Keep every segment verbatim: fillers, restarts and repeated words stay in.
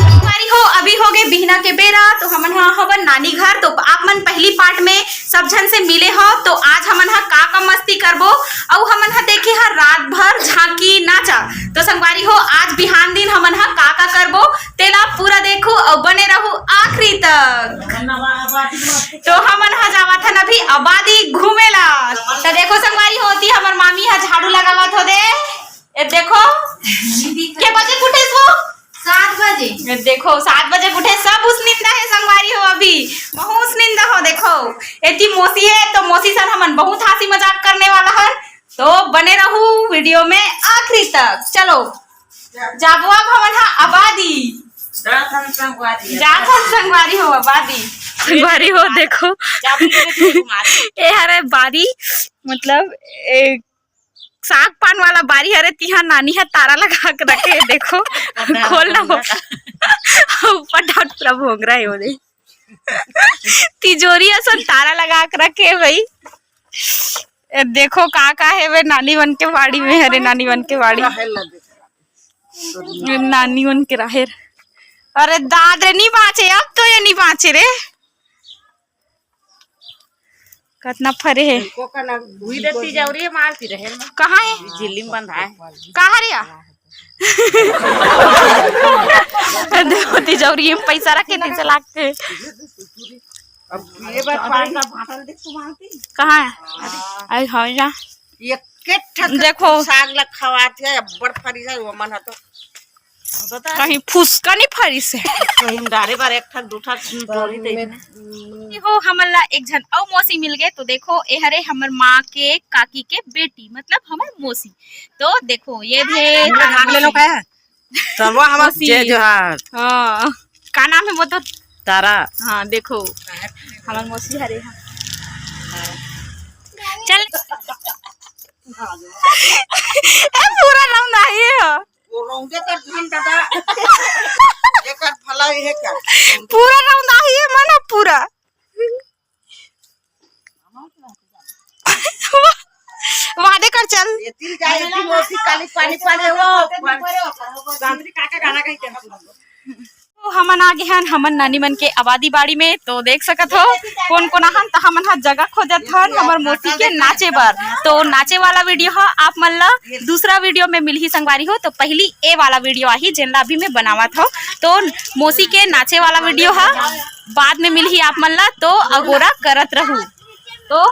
संगवारी हो, अभी हो गए बिहना के बेरा, तो हमन ह हवन नानी घर। तो आप मन पहली पार्ट में सब झन से मिले हो, तो आज हमन ह का का मस्ती करबो, अउ हमन ह देखे ह रात भर झांकी नाचा। तो संगवारी हो, आज बिहान दिन हमन ह का का करबो, तेला पूरा देखू अउ बने रहू आखिरी तक। तो हमन ह जावत हन अभी आबादी घूमे ला। तो देखो संगवारी हो, ओती हमर मामी ह झाड़ू लगावत हो दे। ए देखो, के बजे उठे वो? सात बजे। ए देखो, सात बजे उठे, सब उसनिंदा है संगवारी हो, अभी बहुत उसनिंदा हो। देखो, एती मौसी है, तो मौसी सन हमन बहुत हंसी मजाक करने वाला है, तो बने रहू वीडियो में आखिरी तक। चलो, जाबो अब हमन हा आबादी। जात हन संगवारी। जात हन संगवारी हो आबादी। संगवारी हो, देखो। जाबो, ए हरे बारी, मतलब, ए, साग पान वाला बारी हरे, तिहा नानी हा तारा लगा के रखे, देखो। खोल ना हो। ऊपर डाउट पूरा भोंगरा है वो दे। तिजोरी असन तारा लगा के रखे है भाई। ए, देखो का का है वे नानी मन के बाड़ी में, हरे नानी मन के बाड़ी। नानी मन के राहेर। अरे दाद रे, नी बाँचे, अब तो ये नी बाँचे रे। कतना फरे हे। इनको का ना हुई देती जौरी है, मारती रहे ना। कहाँ है? झिल्ली में बंधा है। कहाँ रे या? देखो, तिजौरी में पैसा रखे, तीन सौ लाख के। अब ये बार पानी का भाटल देख तू मारती। कहाँ है? अरे, हाँ जा। एक ठक देखो। साग ला खवात है, अब्बड़ फरी है, वो मन है तो। कहीं फुसका नहीं फरी से। कहीं डारे बार एक ठक, दू ठक जोड़ी दे। देखो, हमन ला एक झन अउ मौसी मिल गए। तो देखो, ए हरे हमर माँ के काकी के बेटी, मतलब हमर मौसी। तो देखो, ये भी भाग ले लो का? तब वो हमर मौसी। जय जोहार। हाँ, का नाम है वो तो? तारा। हाँ, देखो, हमर मौसी हरे। हाँ, चल। ए, पूरा राउंड आई है। वो रौंदे कर धन दादा। एकर भलाई है का? पूरा राउंड आही है मना पूरा। वादे कर चल। ये तिल जाए, तिल ओसी काली पानी पानी हो। गांधी काका गाना कहीं के। तो हमन आ गे हन हमन नानी मन के आबादी बाड़ी में। तो देख सकत हो कोन कोन आहन, त हमन ह जगह खोजत हन हमर मौसी के नाचे बर। तो नाचे वाला वीडियो ह आप मन ल दूसरा वीडियो में मिलही संगवारी हो। तो पहली ए वाला वीडियो आही जेन ला अभी मैं बनावत हो। तो मौसी के नाचे वाला वीडियो ह बाद में मिलही आप मन ल, तो अगोरा करत रहू। तो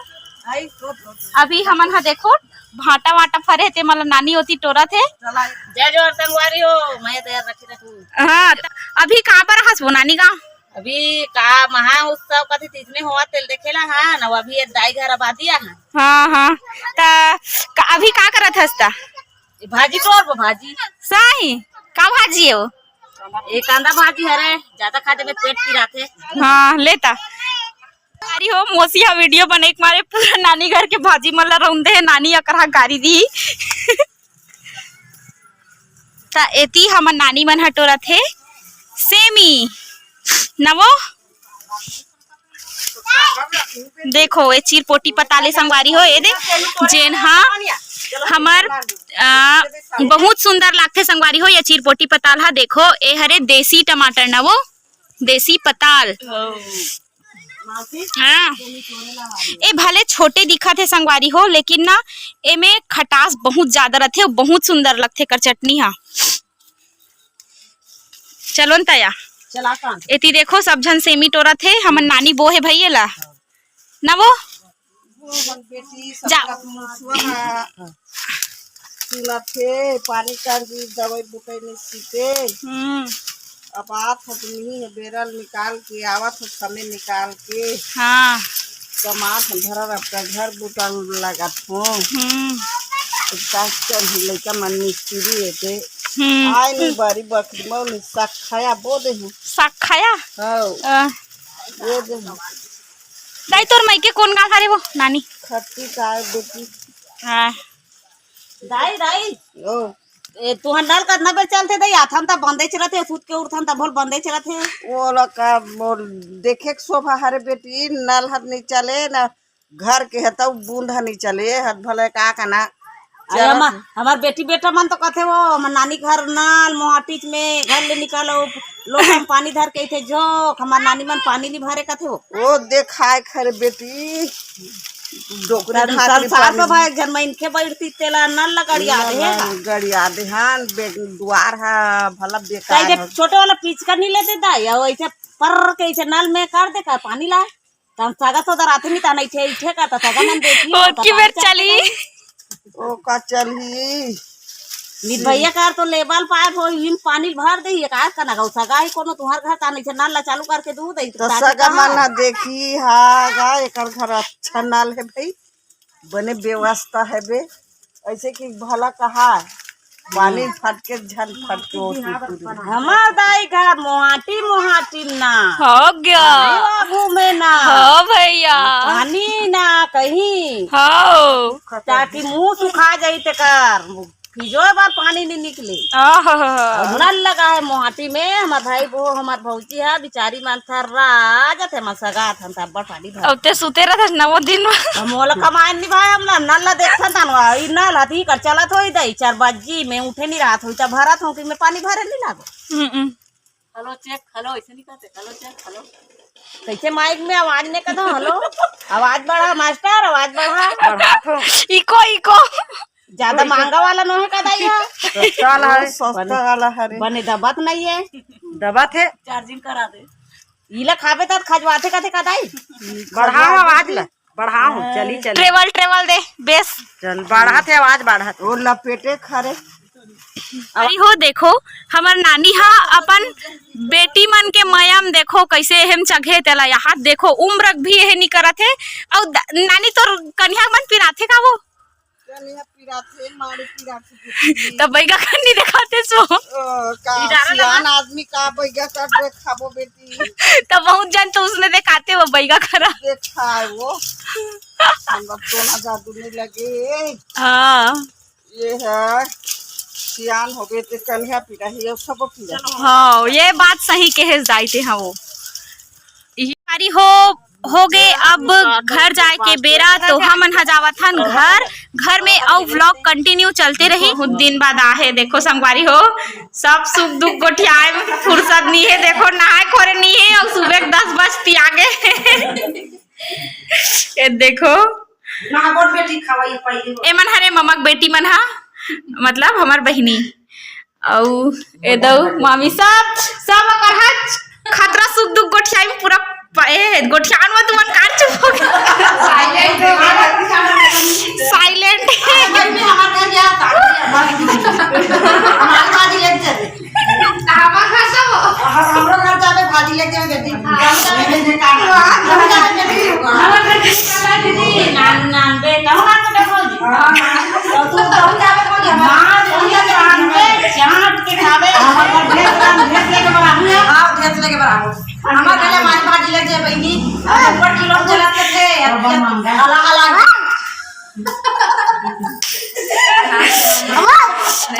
अभी हमन ह देखो भाटा वाटा फरे हे, ते मन ल नानी ओती टोरत हे। जय जोहार संगवारी हो, मैं तैयार रखे रखू। हाँ, त अभी कहाँ पर हस वो नानी गाँव? अभी का महा उत्सव कथे तिसने होवत तेल देखेला, हाँ ना, अभी ये दाई घर आबादी आ, हाँ। हाँ, हाँ। त का, अभी का करत हस त? ये भाजी तोर वो भाजी। सही, का भाजी है वो? ये कांदा भाजी हरे, ज्यादा खाते में पेट पिराथे। हाँ, लेता। अरे हो, मौसी हा वीडियो बने के मारे पूरा नानी घर के भाजी मन ला रौंदे हे, नानी अकरहा गारी दी। त एती हमर नानी मन ह टोरत हे सेमी, नवो। देखो, ये चिरपोटी पताल ए संगवारी हो, ये दे, जेन हा हमर, आ, बहुत सुंदर लागथे संगवारी हो, ये चिरपोटी पताल हा। देखो, ए हरे देसी टमाटर नवो, देसी पताल। हाँ, ए भले छोटे दिखत हे संगवारी हो, लेकिन ना एमे खटास बहुत ज्यादा रथे, बहुत सुंदर लगथे एकर चटनी हा। चलो न तया। चला कान। एती देखो, सब झन सेमी टोरत हे, हमर नानी बो हे भई एला। ना वो? वो हमर बेटी सब जा। का मुसवा हा। सुनत हे, पानी कर दी, दवाई बुकाई नहीं सीते। हम्म। अब आत हो तो नहीं है, बेरल निकाल के, आवत हो समय निकाल के। हाँ। कमात हम धरर, अब का घर बुता लगत हो। हम्म। अब का कर ही, लइका मन मिस्त्री हे ते। हम्म। आय नहीं बारी बकरी मौली साग खाया बो दे हूँ। साग खाया? हाँ। अ। ये दे हूँ। दाई, तोर मायके कोन गाँव हरे वो, नानी? खट्टी का बेटी। हाँ। दाई, दाई। ओ। ए, तुहर नल कतना बेर चलथे दाई? आथन त बंदे चलत हे, सुत के उठथन त भोल बंदे चलत हे। ओला का मोर देखे के शोभा हरे बेटी, नल हर नहीं चले ना, घर के हे तब बूंद ह नइ चले, हद भले का कहना। अरे चलत हमा-, हे। हमार बेटी बेटा मन तो कथे, "वो हमर नानी घर नल मोहाटीच में घर ले निकालो, लोटा में पानी धर के इथे झोंक, हमार नानी मन पानी नइ भरे," कथे वो। वो देखाय खरे बेटी, डोकरी तब ढाकरी साल साल पानी तो भाई, एक झन मनखे बैठती, तेला नल ल गड़िया दे हे का? नल गड़िया दे हन, बे-, दुआर ह भला कहे बेकार जे ह। छोटे वाला पिचका नइ लेते दाई, अउ ऐसे पर्र के ऐसे नल में कर दे का पानी ला। तहन सगा सोदर आथे नी, तहन इठे, इठे का, त सगा मन देखी, ओतकी त बेर पानी चलही। चलही। ओ का चलही? नित भैया कर तो लेबल पाए हो, इन पानी भर दे, ये का कना गौ सगा ही कोनो तुहार घर, तहन इठे नल ला चालू करके दूध दे, त ताकि सगा कहाँ? मन ह देखी, हाँ गा, एकर घर अच्छा नल हे भाई। बने व्यवस्था हे बे, ऐसे कि भला कहा पानी फटके झन फटके ओ टुटुरी। हमार दाई घर मोहाटी, मोहाटी ना। हो गया। आगू में ना। हो भैया। पानी ना कहीं। हो। ताकि मुंह सुखा जाई तेकर। फिजो बार पानी नहीं निकले। आहा। अउ नल लगा हे मोहाटी में, हमार भाई बहू, हमार भौजी हे, बिचारी मन थर्रा जाथे, हमर सगा थन त अब्बड़ पानी भर। अब ते सुते रहत हस नवो दिन में। अब मोला कमाए नहीं भाई, हमला नल ला देखथन तन, ई नल हती कर चलत होई दई, चार बज्जी में उठे नहीं रहत होई, त भरत हों कि मैं पानी भरे नहीं लागो। हम्म, हम्म। हेलो चेक, हेलो, ऐसे नहीं कहते, हेलो चेक, हेलो। कैसे माइक में आवाज नहीं कदो, हेलो? आवाज बढ़ा मास्टर, आवाज बढ़ा। बढ़ात हों। Echo, echo. ज्यादा महंगा वाला नोहे का दाई हा? सस्ता वाला हे। सस्ता वाला हरे। बने दबत नहीं हे। दबत हे। चार्जिंग करा दे। इला खाबे त खजवाथे कथे का दाई? बढ़ाओ आवाज ला, बढ़ाओ, चली, चली। ट्रेवल, ट्रेवल दे, बेस। चल, बढ़ात हे आवाज, बढ़ात हे। ओ लपेटे खरे। अरे हो देखो, हमर नानी हा अपन बेटी मन के मया म देखो कैसे एहम चघे तेला, यहाँ देखो उम्र भी एहे नी करत हे। अउ द-, नानी तोर कनिहा मन पिराथे का वो? कनिहा पिराथे, माड़ी पिराथे। त बैगा खन्नी देखाते सो। ओ, का सियान आदमी का बैगा कर देखाबो बेटी। त बहुत जन तो उसने देखाते वो बैगा खरा। देखाए वो। हमरा सोना जादू नहीं लगे। हाँ। ये हे, सियान होगे ते कनिहा पिराही, अउ सब पिराही। हाँ, ये बात सही कहे जाइते हैं वो। यही बारी हो, हो गे अब घर जाए के बेरा, तो हमन ह जावत हन घर। घर में अउ vlog continue चलते रही। बहुत दिन बाद आहे, देखो संगवारी हो, सब सुख दुख गोठियाए में फुर्सत नहीं हे। देखो नहाए खोरे नहीं हे, अउ सुबह के दस बजती आगे। ये देखो। माँ गोट बेटी खवाई पहली हो। एमन हरे ममक बेटी मन हा, मतलब हमर बहिनी। अउ ए दऊ मामी सब, सब अकर हा खतरा सुख दुख गोठियाई में पूरा प-, ए, गोठियान में तुमन कार चुप हो गए। Silent हो गए। Silent। हमारे घर गया था। हमारे बाजी लेके चले। हमार घर जाबे। हम-, हमरो घर जाबे, भाजी लेके जाबे, बेटी। हाँ। हम जाबे, बेटी। हाँ। हमर घर के साला दीदी, नान, नान, बेटा, हमार बेटा भौजी। हाँ। तो तू, तू जाबे, भौजी, हमार हाँ, भौजी, भौजी, चाट के खाबे। हमार घर ढेर, ढेर लेके बड़ा हुआ। हाँ, ढेर लेके बड़ा हुआ। हमार घर हमारी भाजी लेके जाए, बहिनी। हाँ। ऊपर किलो चला के थे, अलग, अलग।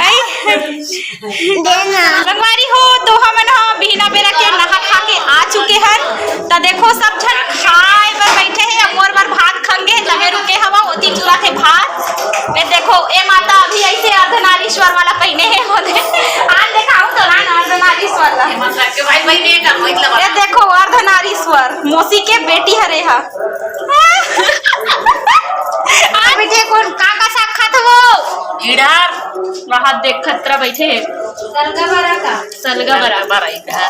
आई। संगवारी हो, तो हमन ह बिहना बेरा के नहा खा के आ चुके हन। त देखो, सब झन खाए बर बैठे हे, अब मोर बर भात खंगे, तमे रुके हवा, ओती चुरा थे भात। ए देखो, ए माता अभी ऐसे अर्धनारीश्वर वाला पहिने हे, होने। आज देखाऊं तो ना, अर्धनारीश्वर ला। ये मतलब के भाई, भाई, ये का मतलब? ए देखो, अर्धनारीश्वर, मौसी के बेटी हरे हा। बेटे कोन का का साग खात हो? इधर वहाँ देख खतरा बैठे है। सलगा बरा का? सलगा बरा। बरा इधर।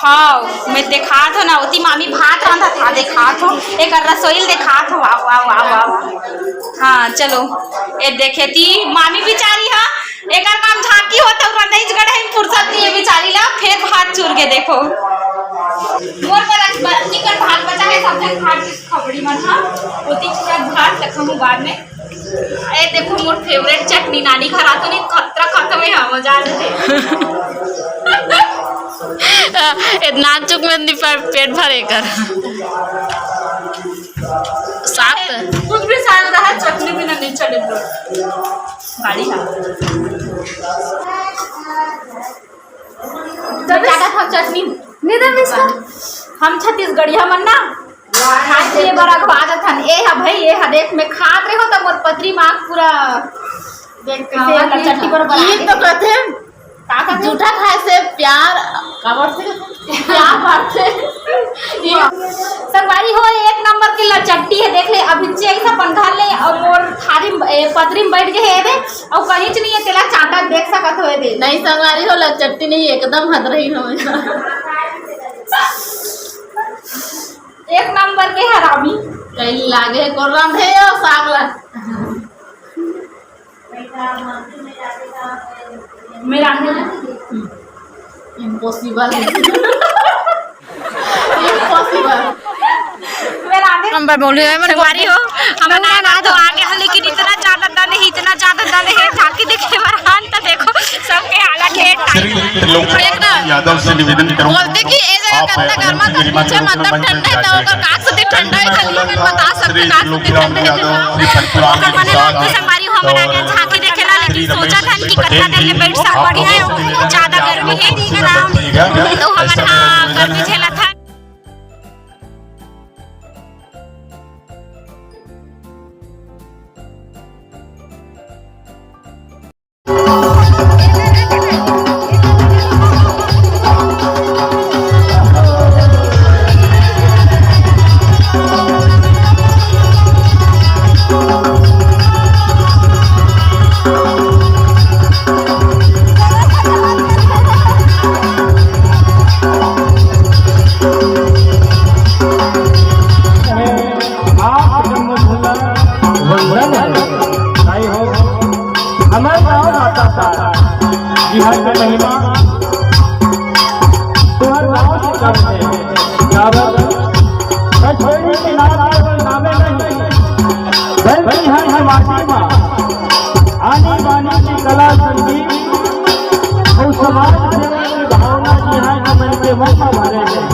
हाँ, मैं देखात हो ना, ओती मामी भात रांधत हा, देखात हो। एक रसोई देखात हो, वाह, वाह, वाह, वाह, वाह। हाँ, चलो, ये देखे ती मामी बिचारी हा, एकर काम झांकी होत अउ रंधई गढ़ई में फुर्सत नहीं है बिचारी ला, फेर भात चुर के देखो। मोर बर आज बरनी कर भात बचा है, सब जन खा के खबड़ी मन हा, ओती पूरा भात रखहूँ बाद में। ए देखो मोर favourite चटनी, नानी घर आतो नहीं, खतरा खतम है, मजा आ जाते। इतना चुक में नहीं पर पेट भरे कर। साग त कुछ भी साग रहा, चटनी बिना नहीं चले। गाड़ी है। तो ज्यादा था चटनी। नहीं तो इसका हम छत्तीसगढ़िया मन ना, खाए पिए बर अघवा जथन। ए हा भाई, ए हा देख, मैं खात रहे हो त मोर पतरी माँ पूरा देख कैसे लचट्टी बर बना ये के तो कहते हैं, का कहते हैं? जूठा खाए से प्यार, का बढ़थे? प्यार बढ़थे। संगवारी हो, एक नंबर के लचट्टी है, देख ले, अभी जे ऐसा पंखा ले और मोर थारी म-, ए, पतरी में बैठ गए है दे, और कहीं च नहीं है, तेला चाटा देख सकत हो दे। नहीं संगवारी हो, लचट्टी नहीं, एकदम हद रही हो। एक नंबर के हरामी। कहीं लागे कोरवा में है और साग ला। मेरा है ना? Impossible। Impossible। मेरा आगे नंबर बोलू है, मेरे संगवारी हो, हमन ना तो आगे हैं, लेकिन इतना ज्यादा दन है, इतना ज्यादा दन है, झांकी देखे बर हान त देखो, सबके हालत है टाइट। श्री त्रिलोक देख ना। यादव से निवेदन करूं, बोलते कि ए जगह आप कतना गर्मा, कम पीछे मतलब ठंडा है, तो ओकर का से ठंडा है, खाली हमन बता सकते का से ठंडा है। ओकर मने रात के संगवारी हो, हमन आगे झांकी देखे ला, लेकिन सोचा था कि कतना देर ले बैठ सब बढ़िया है, ज्यादा गर्मी है, तो हमन हा गर्मी झेला था। आप जन्म धन वंदन है। भाई हो, हमर गाँव माता का बिहार के महिमा तुहर गाँव से कम है। गावत कछोरी के नाम के कोई नामे नहीं, बल्कि हर माटी मा आनी बानी की कला, संगीत और समाज सेवा की भावना, जिहाँ के मन के मन मा भरे हैं।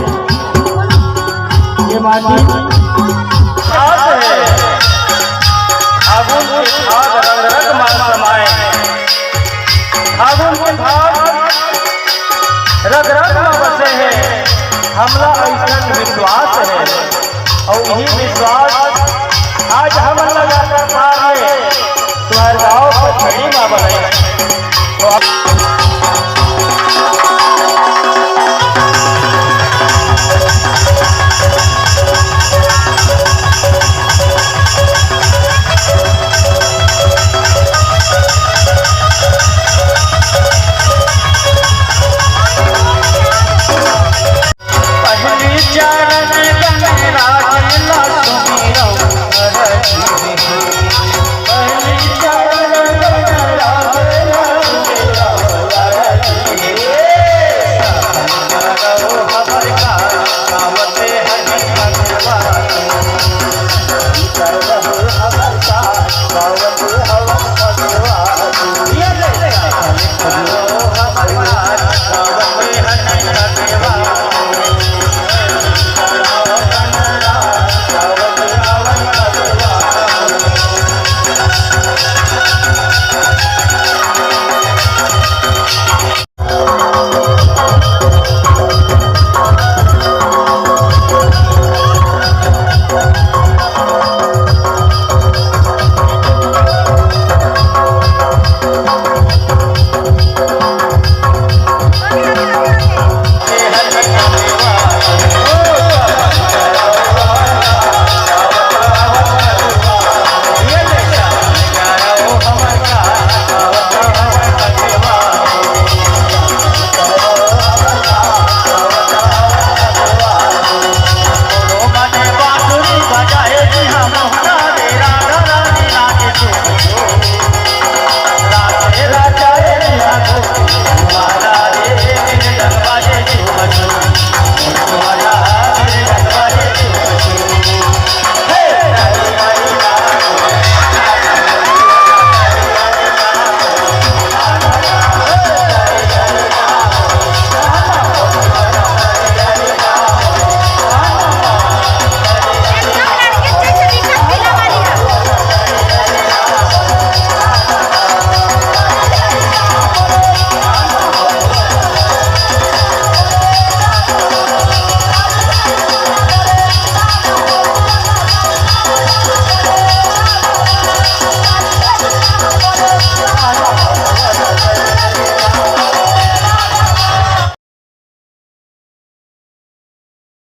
ये माटी